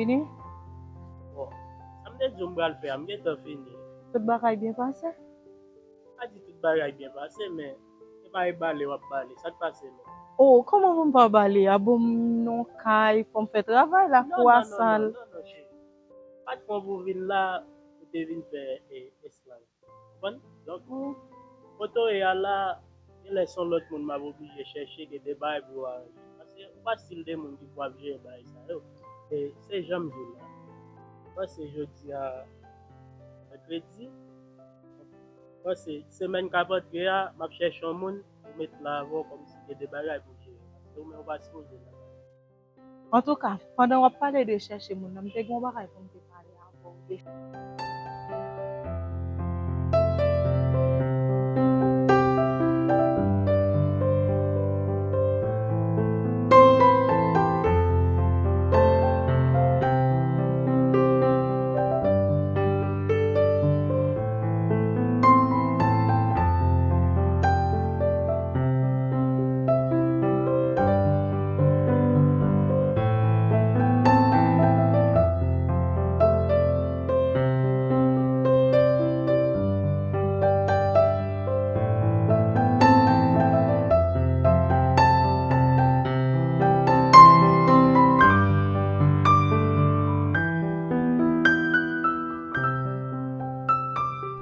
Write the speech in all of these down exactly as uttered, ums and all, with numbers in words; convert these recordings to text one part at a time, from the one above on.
Bon, sa m te di w m pral fè a, m gentan fini. Tout bagay byen pase? Pa di tout bagay byen pase, men se pa e bale w ap bale. Sa k pase menm? Oh, kòman pou m pa bale? A bon, m nan kay, fò m fè travay la, non, kou a non, non, sal. Non, non, non, cheri. Pa t pran pou vin la, pou te vin fè, eh, esklav. Konprann? Donk, kote w ye a la, genlè se yon lòt moun m ap oblije chèche gen de bagay pou yo aranje. Paske ou pa stil de moun ki pou ap jere bagay sa yo. E se jan m di w la. Mwen panse jodi a mèkredi. Mwen panse semèn k ap antre a, m ap chèche yon moun pou met la avè w kòmsi gen de bagay pou jere. Paske ou menm ou pa sipoze la. Antouka, pandan w ap pale de chèche moun nan, m te gen yon bagay pou m te pale avè w de.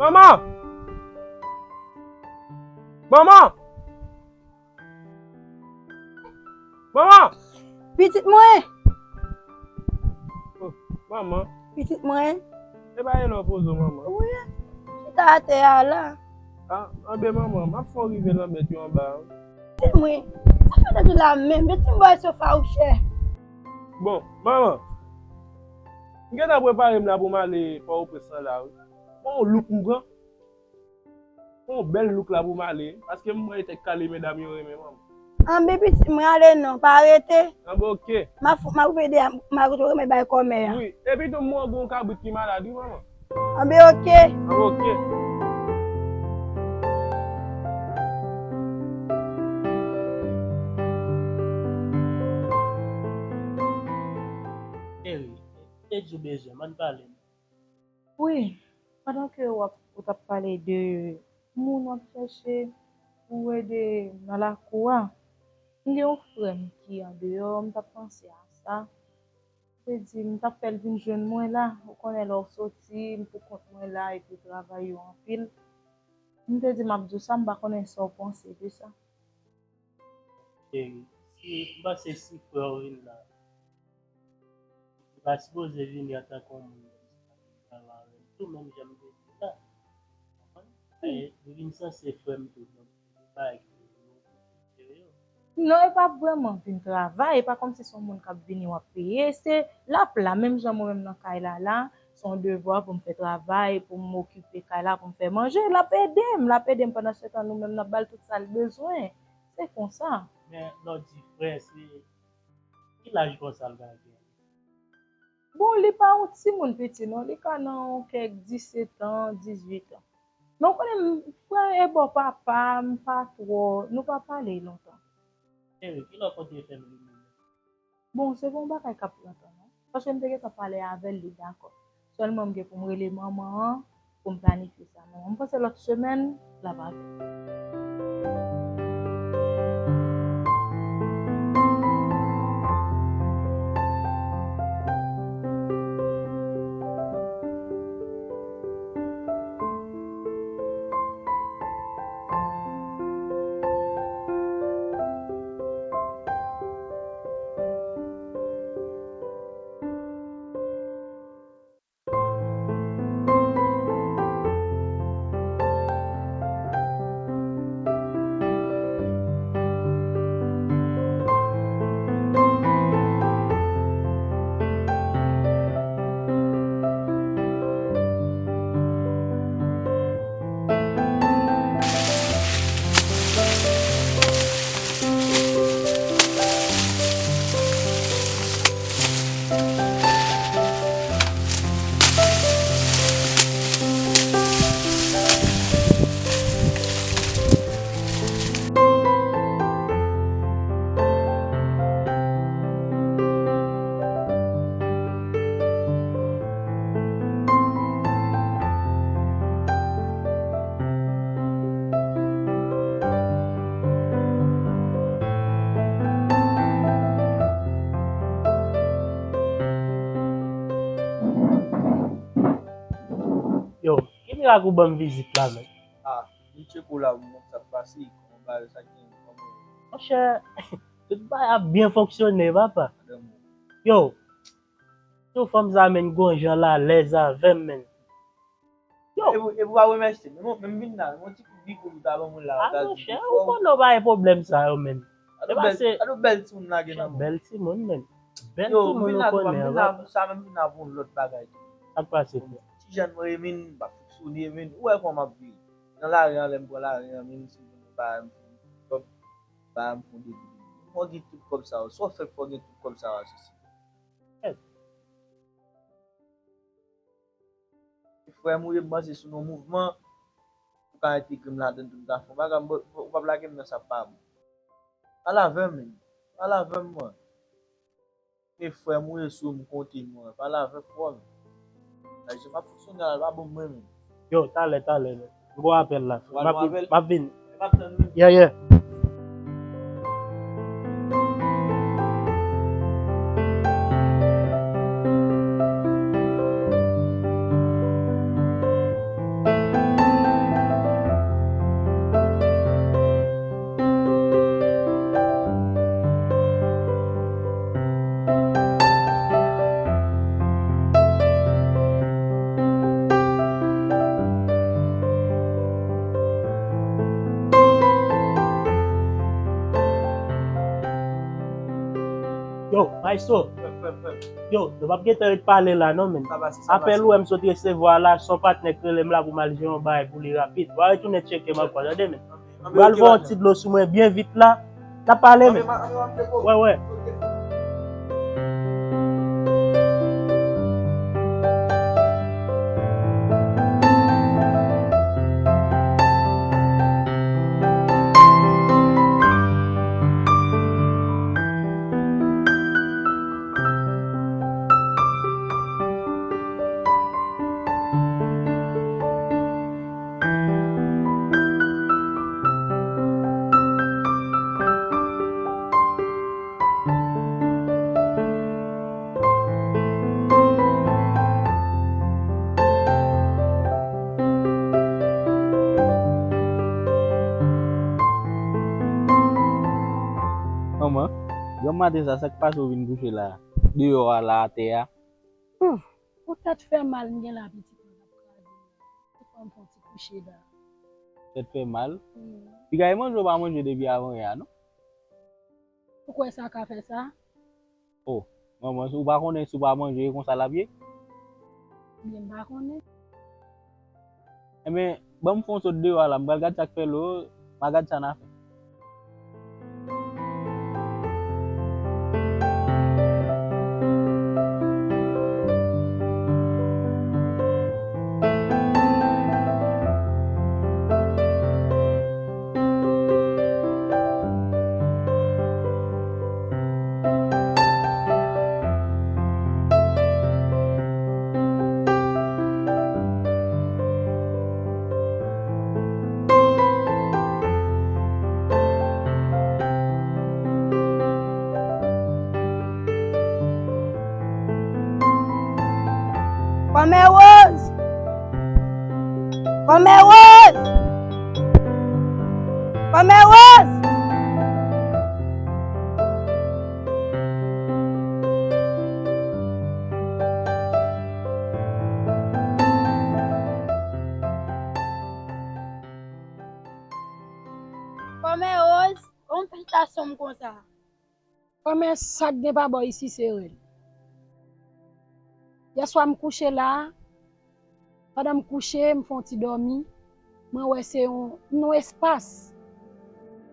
Manman! Manman! Manman! Pitit mwen! Oh, manman. Pitit mwen. E pa e la w poze w, manman. Wi. Chita atè a la. Ah, anben manman, m ap fè w rive nan mèt yo anba, wi. Pitit mwen. Sa fè tande la menm, pitit mwen, sofa ou chè. Bon, manman. M gentan prepare m la pou m ale Pòtoprens lan la, wi. Bon, look m pran. Yon bèl look la pou m ale, paske m wè tèt kale medam yo renmen manman. Anben pitit mwen ale non, pa rete. Anben oke. M ap, m ap ede, m ap retounen bay kòmè a. Wi, epi tou m wè gen yon kabrit ki malad wi manman. Anben oke. Anben oke. Cheri, te di w bezwen m, ann pale. Wi, pandan ke w ap, ou t ap pale de moun w ap chèche pou ede nan lakou a, m gen yon frè m ki andeyò, m t ap panse a sa. M te di, m t ap fè l vin jwenn mwen la. Ou konnen lè w soti, m pou kont mwen la, epi travay yo anpil. M te di, m ap di w sa, m pa konnen sa w panse de sa. Cheri, si, m panse si frè w vin la, li pa sipoze vini antanke yon moun kòmsi l ap vin travay avè m tou, menm jan m te di w la. Konprann? E li vin sanse frè m tou, donk, se yon bagay ki serye. Non, e pa vrèman vin travay, e pa kòmsi se yon moun k ap vini w ap peye, se l ap la, menm jan mwen menm nan kay la la, se yon devwa pou m fè travay, pou m okipe kay la, pou m fè manje, l ap ede m, l ap ede m pandan se tan nou menm n ap ba l tout sa l bezwen. Se konsa. Men lè w di frè, se ki laj konsa l ka gen? Bon, li pa yon timoun piti non, li ka nan yon kèk disèt an, dizuit an. Men w konnen m, frè e bò papa, m pa twò, nou pa pale lontan. Cheri, kilè w konte fè m li menm? Bon, se pa yon bagay k ap pran tan non. Paske m te gentan pale avè l, li dakò. Sèlman m gen pou m rele manman an pou m planifye sa. Manman, m panse lòt semèn, l ap avè m. Kira kou ban m vizit la, men. Ah, vin tcheke w la pou m wè sa k pase, kòman bagay sa gen, kòman. Monchè, tout bagay ap byen fonksyone, papa. Madanm ou. Yo, sou fanm sa, men, gon jan l alèz avè m, men. Yo. E pou, e pou pa remèsye m. Men, men m vin la, men yon ti kout bigou ou ta ban mwen la, ou ta di monchè, ou konnen w pa gen pwoblèm sa yo, men. Gade yon bèl, gade yon bèl timoun lage nan men w. Bèl timoun, men. Bèl timoun ou konnen, papa. Yo, m vin la pou sa, men m vin la pou yon lòt bagay tou. Sa k pase, frè? Ti jèn mwen ye, men, m ap fonksyone, men. Ou wè kòman m ap viv. Nan lari an, lè m pran lari an, men, si m pa, m fè yon kòb, pa m fè yon debi. Fò w gen tout kòb sa yo. Sa w fè, fò w gen tout kòb sa yo, sesi. Frè m, ou ye, m panse sou yon mouvman, ou ka entegre m ladann tou, m ta fè yon bagay, m, ou p ap lage m nan sa pa bon. Pale avè m, men. Pale avè m, mwen. E frè m, ou ye sou m, konte mwen. Pale avè m, frè m. Sa di m ap fonksyone la, l pa bon mwen, men. Yo, talè, talè, men. M gon apèl la. M ap vin, m ap vin. Yeah, yeah. Yo, maestro. Yo, nou p ap gentan ret pale la non, men. Apèl ou wè m sot resevwa la, se yon patnè k rele m la pou m al jere yon bagay pou li rapid. W a retounen tcheke m ankò, tande, men. M pral voye yon ti dlo sou mwen byen vit la. N ap pale, men. Wè, wè. Manman, granm maten sa, sa k pase w vin kouche la, deyò a la, atè a? Ouf, yon tèt fè mal m gen la, pitit mwen k ap kraze m. Fò m fè yon ti kouche la. Tèt fè mal? Wi. Piga e manje w pa manje depi avan yè a, non? Ou kwè sa ka fè sa? O, manman, si w pa konnen si w pa manje, e konsa l ap ye? Ebyen, m pa konnen. Ebyen, ban m fè yon sot deyò a la, m pral gad sa k fè lo, m a gad sa n a fè. Kòmè Woz! Kòmè Woz! Kòmè Woz! Kòmè Woz, kòman w fè chita sou m konsa? Kòmè, sa k gen pa bò isi se rèl. Yèswa m kouche la, pandan m kouche, m fè yon ti dòmi, mwen wè se yon, yon espas.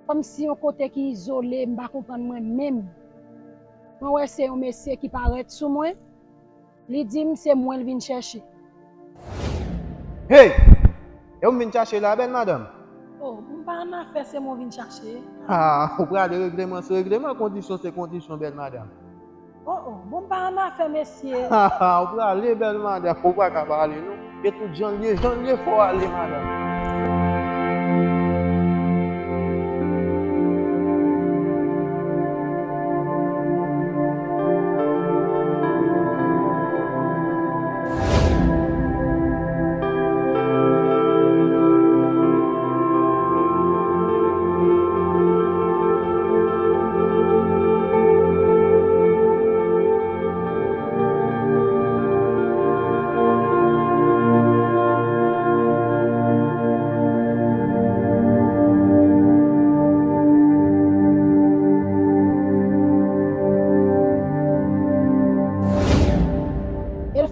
Kòmsi yon kote ki izole, m pa konprann mwen menm. Mwen wè se yon mesye ki parèt sou mwen, li di m se mwen l vin chèche. Hey! E w m vin chache la, bèl madanm? O, m pa annafè, se mwen w vin chache. Ah, ou prale regleman se regleman, kondisyon se kondisyon, bèl madanm. O, o, bon, m pa annafè, mesye. Ou prale, bèl madanm, ou pa ka pale, non. E tout jan l ye, jan l ye, fò w ale, madanm.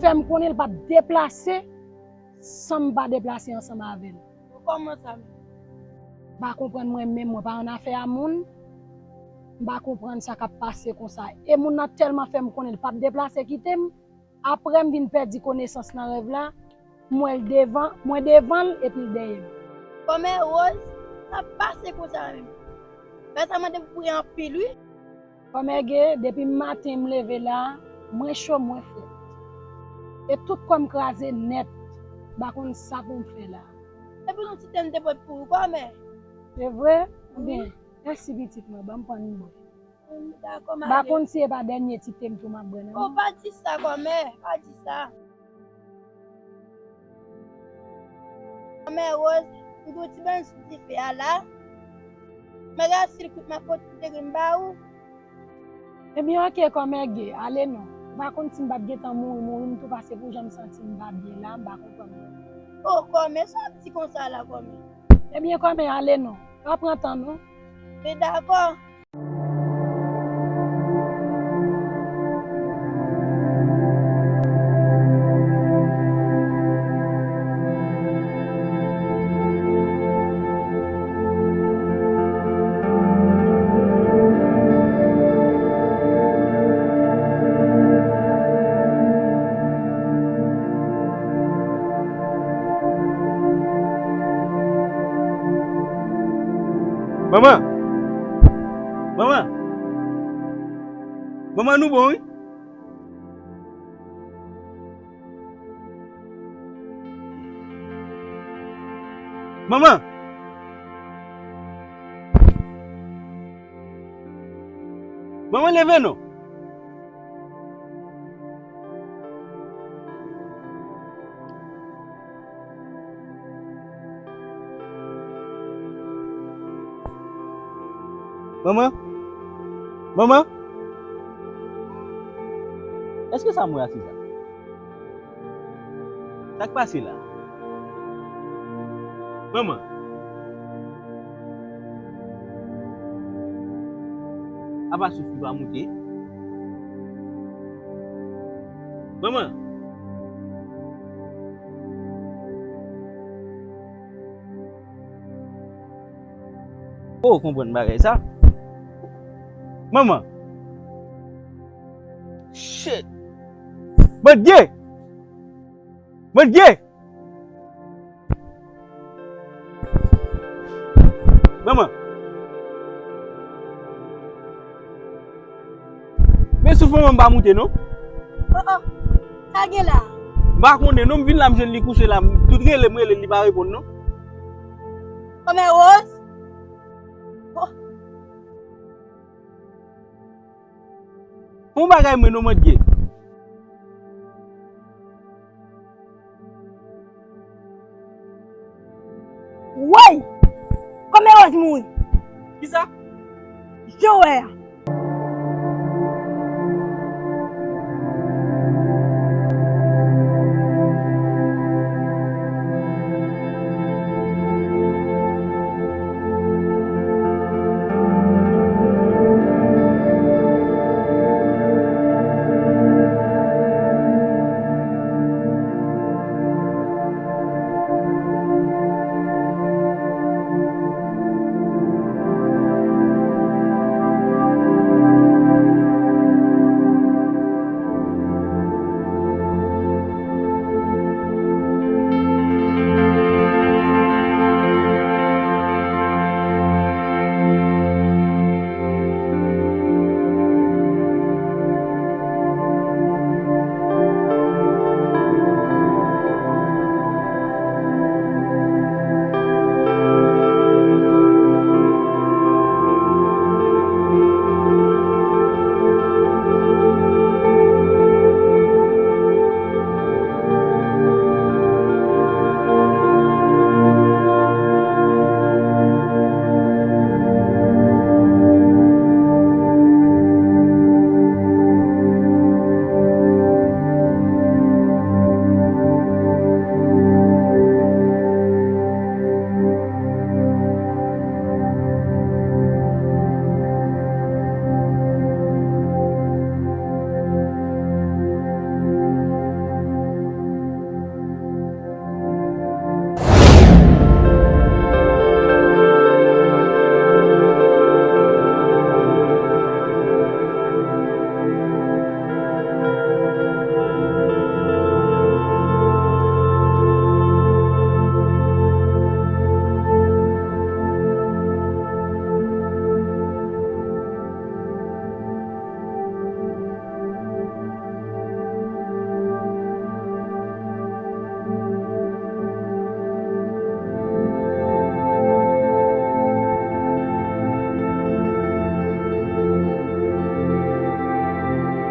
M konnen l p ap deplase san m pa deplase ansanm avè l. Kòman sa menm? M pa konprann mwen menm, mwen pa annafè a moun. M pa konprann sa k ap pase konsa. E moun nan tèlman fè m konnen l p ap deplase kite m. Apre m vin pèdi konesans nan rèv la, m wè l devan, mwen devan l epi l dèyè m. Kòmè Rose, sa pase konsa menm. Bagay sa mande pou priye anpil wi. Kòmè Ge, depi maten m leve la, mwen cho, mwen frèt. E tout kò m kraze nèt, m pa konn sa pou m fè la. Epi yon ti te m te pot pou ou kòmè. Se vre? Wi. Ebyen, mèsi pitit mwen, ban m pran yon bwè. M dakò, m pa konn si e pa dènye ti te m tou m ap bwè nan. O, pa di sa, kòmè, pa di sa. Kòmè Rose, m gen yon ti bannann sou dife a la. Mwen gade si l kwit m ap pote ti degre m ba ou. Ebyen, oke, kòmè Ge, ale non. M pa konn si m p ap gentan mouri, mouri m tou, paske pou jan m santi m pa byen la, m pa konprann. O, kòmè, sa w ap di konsa la, kòmè? Ebyen, kòmè, ale non. Pa pran tan, non. Men dakò. Manman! Manman! Manman, nou bon, wi. Manman! Manman, leve non. Manman? Manman? Èske sa m wè a se sa? Sa k pase la? Manman. Apa souf li pa moute? Manman. O, konprann bagay sa. Manman. Shit. Bondye! Bondye! Manman. Men souf manman m pa moute non. O, o. Sa gen la? M pa konnen non, m vin la m jwenn li kouche la, m tout rele m rele l li pa reponn non. Kòmè Rose. O. Fè yon bagay mwen non Bondye. Woy! Kòmè Rose mouri. Kisa? Jan w wè a.